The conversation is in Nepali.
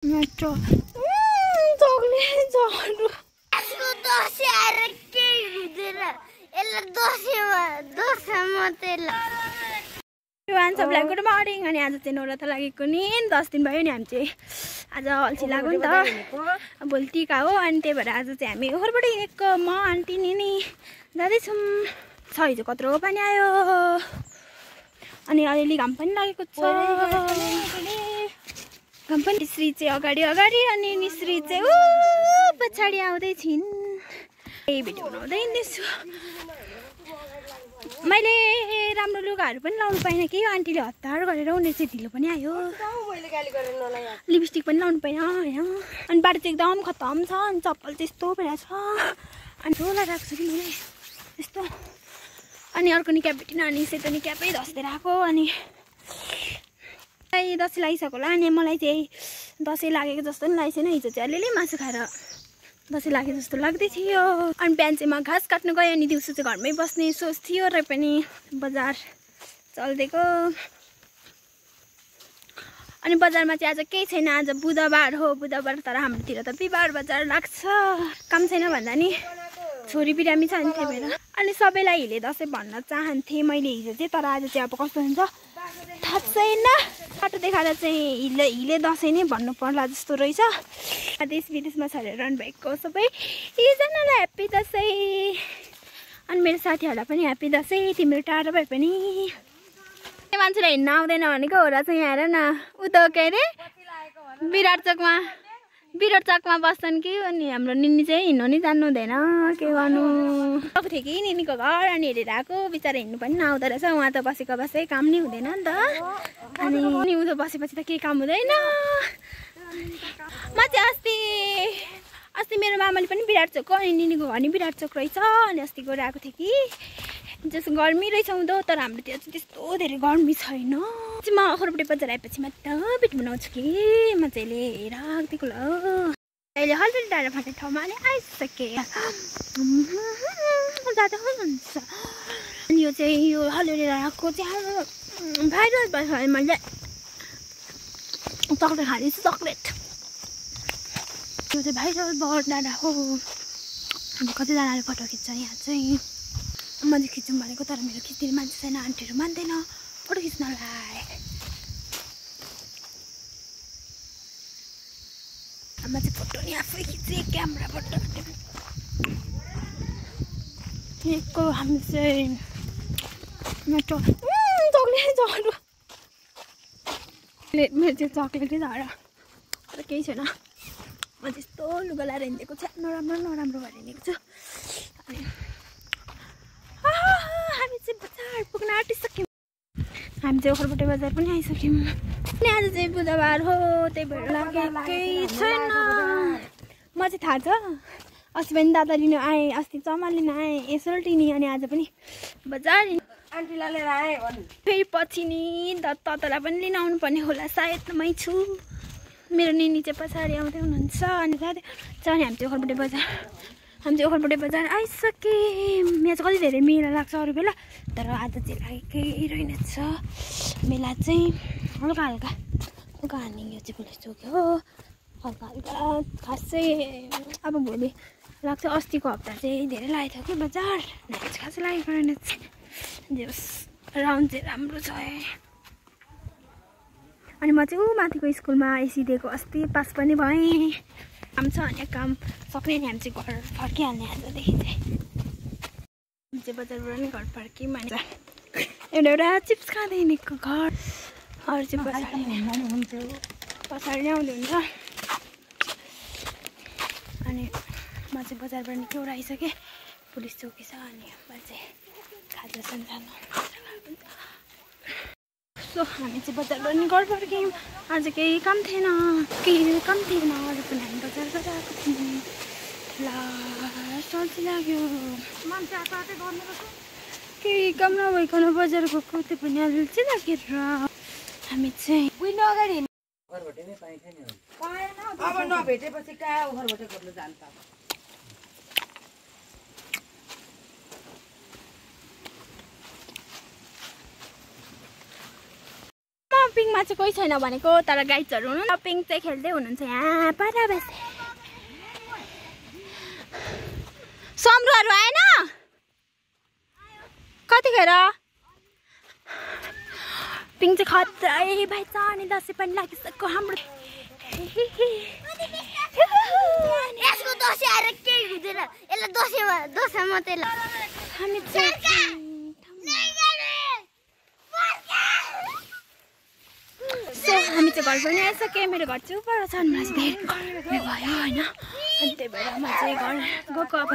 मेट्रो चक्लेट झर्नु दसैँ आएर केही हुँदैन यसलाई दसैँ मात्रै सबलाई गुड मर्निङ। अनि आज चाहिँ नौरथा लागेको नि 10 दिन भयो नि। हामी चाहिँ आज अल्छी लाग्यो नि त, भोलि टिका हो। अनि त्यही भएर आज चाहिँ हामी ओखरबाट हिँडेको म आन्टी नि जाँदैछौँ। छ हिजो कत्रो पानी आयो अनि अलिअलि घाम पनि लागेको छ। घाम पनि श्री चाहिँ अगाडि अनि निश्री चाहिँ पछाडि आउँदै छिन्। यही भिडियो बनाउँदै हिँड्दैछु। मैले राम्रो लुगाहरू पनि लाउनु पाइनँ कि आन्टीले हतार गरेर उनीहरू चाहिँ ढिलो पनि आयो। लिपस्टिक पनि लाउनु पाइनँ होइन। अनि बाटो चाहिँ एकदम खतम छ। अनि चप्पल चाहिँ यस्तो भइरहेको छ अनि ठुला राख्छु कि मैले यस्तो। अनि अर्को नि क्याप भेटिनँ अनि सेतो नि क्यापै धस्दै आएको। अनि दसैँ लागिसक्यो होला। अनि मलाई चाहिँ दसैँ लागेको जस्तो पनि लागेको छैन। हिजो चाहिँ अलिअलि मासु खाएर दसैँ लाग्यो जस्तो लाग्दै थियो। अनि बिहान चाहिँ म घाँस काट्नु गएँ अनि दिउँसो चाहिँ घरमै बस्ने सोच थियो र पनि बजार चल्दिएको। अनि बजारमा चाहिँ आज केही छैन। आज बुधबार हो, बुधबार तर हाम्रोतिर त बिहिबार बजार लाग्छ। काम छैन भन्दा नि छोरी बिरामी छ नि, त्यही भएर। अनि सबैलाई हिले दसैँ भन्न चाहन्थेँ मैले हिजो चाहिँ, तर आज चाहिँ अब कस्तो हुन्छ थाहा छैन। बाटो देखाएर चाहिँ हिले दसैँ नै भन्नु पर्ला जस्तो रहेछ। देश विदेशमा छरेर रहनुभएको सबै यीजनालाई ह्याप्पी दसैँ। अनि मेरो साथीहरूलाई पनि ह्याप्पी दसैँ। तिम्रो टाढो भए पनि मान्छेलाई हिँड्न आउँदैन भनेको हो र चाहिँ हेर न। उ त के अरे विराट चकमा बस्छन् कि। अनि हाम्रो निनी चाहिँ हिँड्नु नि जान्नु हुँदैन, के गर्नु। गएको थियो कि निनीको घर अनि हेरेर आएको। बिचरा हिँड्नु पनि नआउँदो रहेछ। उहाँ त बसेको काम नै हुँदैन नि त। अनि उता बसेपछि त केही काम हुँदैन। म चाहिँ अस्ति मेरो मामाले पनि विराट चोक हो अनि निनीको घर नि विराट चोक रहेछ। अनि अस्ति गएर आएको थियो कि जस्तो गर्मी रहेछ हुँदो, तर हाम्रोतिर चाहिँ त्यस्तो धेरै गर्मी छैन। म अखरपट्टि बजार आएपछि मात्र भिडियो बनाउँछु कि म चाहिँ लिएर आएको ल। अहिले हल्लुली डाँडा फाट्ने ठाउँमा अहिले आइसकेँ जाँदा हुन्छ। अनि यो चाहिँ यो हल्लुली डाँडाको चाहिँ भाइरल भयो। मैले चक्लेट खाँदैछु, चक्लेट। यो चाहिँ भाइरल भयो डाँडा हो। अब कतिजनाले फोटो खिच्छ यहाँ चाहिँ। म चाहिँ खिचौँ भनेको तर मेरो खिच्ने मान्छे छैन, आन्टीहरू मान्दैन फोटो खिच्नलाई। म चाहिँ फोटो नि आफै खिचेँ, क्यामेरा फोटो। यहाँको हामी चाहिँ मेट्रो चक्लेट झर्नु मेरो चाहिँ चक्लेटै झर, तर केही छैन। म त्यस्तो लुगा लाएर हिँडेको छ, नराम्रो भएर हिँडेको छु। अनि हामी चाहिँ बजार पुग्न आँटिसक्यौँ। हामी चाहिँ ओखरपट्टि बजार पनि आइसक्यौँ। अनि आज चाहिँ बुधबार हो, त्यही भएर लागेकै छैन। म चाहिँ थाहा छ अस्ति पनि दादा लिनु आएँ, अस्ति चम्मा लिनु आएँ, सोल्टिनी। अनि आज पनि बजार आन्टीलाई लिएर आएँ। फेरि पछि नि ततलाई पनि लिन आउनुपर्ने होला सायद। मै छु, मेरो निनी चाहिँ पछाडि आउँदै हुनुहुन्छ। अनि साथै अनि हामी चाहिँ ओखरपट्टि बजार आइसकेँ। यहाँ चाहिँ कति धेरै मेला लाग्छ अरू बेला, तर आज चाहिँ लागेकै रहेनछ मेला चाहिँ। हल्का अनि यो चाहिँ पुलिस चौक हो, हल्का खास चाहिँ अब भोलि लाग्छ। अस्तिको हप्ता चाहिँ धेरै लागेको थियो कि बजार, खासै लागेको रहेनछ। राउन्ड चाहिँ राम्रो छ। अनि म चाहिँ माथिको स्कुलमा एसी दिएको अस्ति पास पनि भएँ। काम छ भने काम सक्ने नि, हामी चाहिँ घर फर्किहाल्ने आजदेखि चाहिँ। हामी चाहिँ बजारबाट नि घर फर्क्यौँ। अनि एउटा चिप्स खाँदै हिँडेको घर, अरू चाहिँ पछाडि नै आउँदै हुन्छ। अनि म चाहिँ बजारबाट नि एउटा आइसकेँ, पुलिस चौकी छ। अनि म चाहिँ खाजा सानो सो हामी चाहिँ बजारबाट नि घर फर्क्यौँ। आज केही काम थिएन अरू पनि हामी बजार गएर आएको थियौँ। ल सल्ची लाग्यो, मान्छे आँटै गर्नु रहेछ। केही काम नभइकन बजार गएको, त्यो पनि अल्छी लागेर। हामी चाहिँ उहिले अगाडि अब नभेटेपछि कहाँ ओखरबाट गर्नु जान्छ। पिङमा चाहिँ कोही छैन भनेको, तर गाइड्सहरू हुनु न। पिङ चाहिँ खेल्दै हुनुहुन्छ यहाँ पर बसे। सम्रुहरू आएन कतिखेर? पिङ चाहिँ खत्रै भाइ छ अनि दसैँ पनि लागिसक्यो हाम्रो। यसको दसैँ आएर केही हुँदैन, यसलाई दसैँ मात्रै ल। हामी चाहिँ घर पनि आइसकेँ। मेरो घर चाहिँ उपर छ, मलाई चाहिँ धेरै भयो होइन, अनि त्यही भएर म चाहिँ घर गएको अब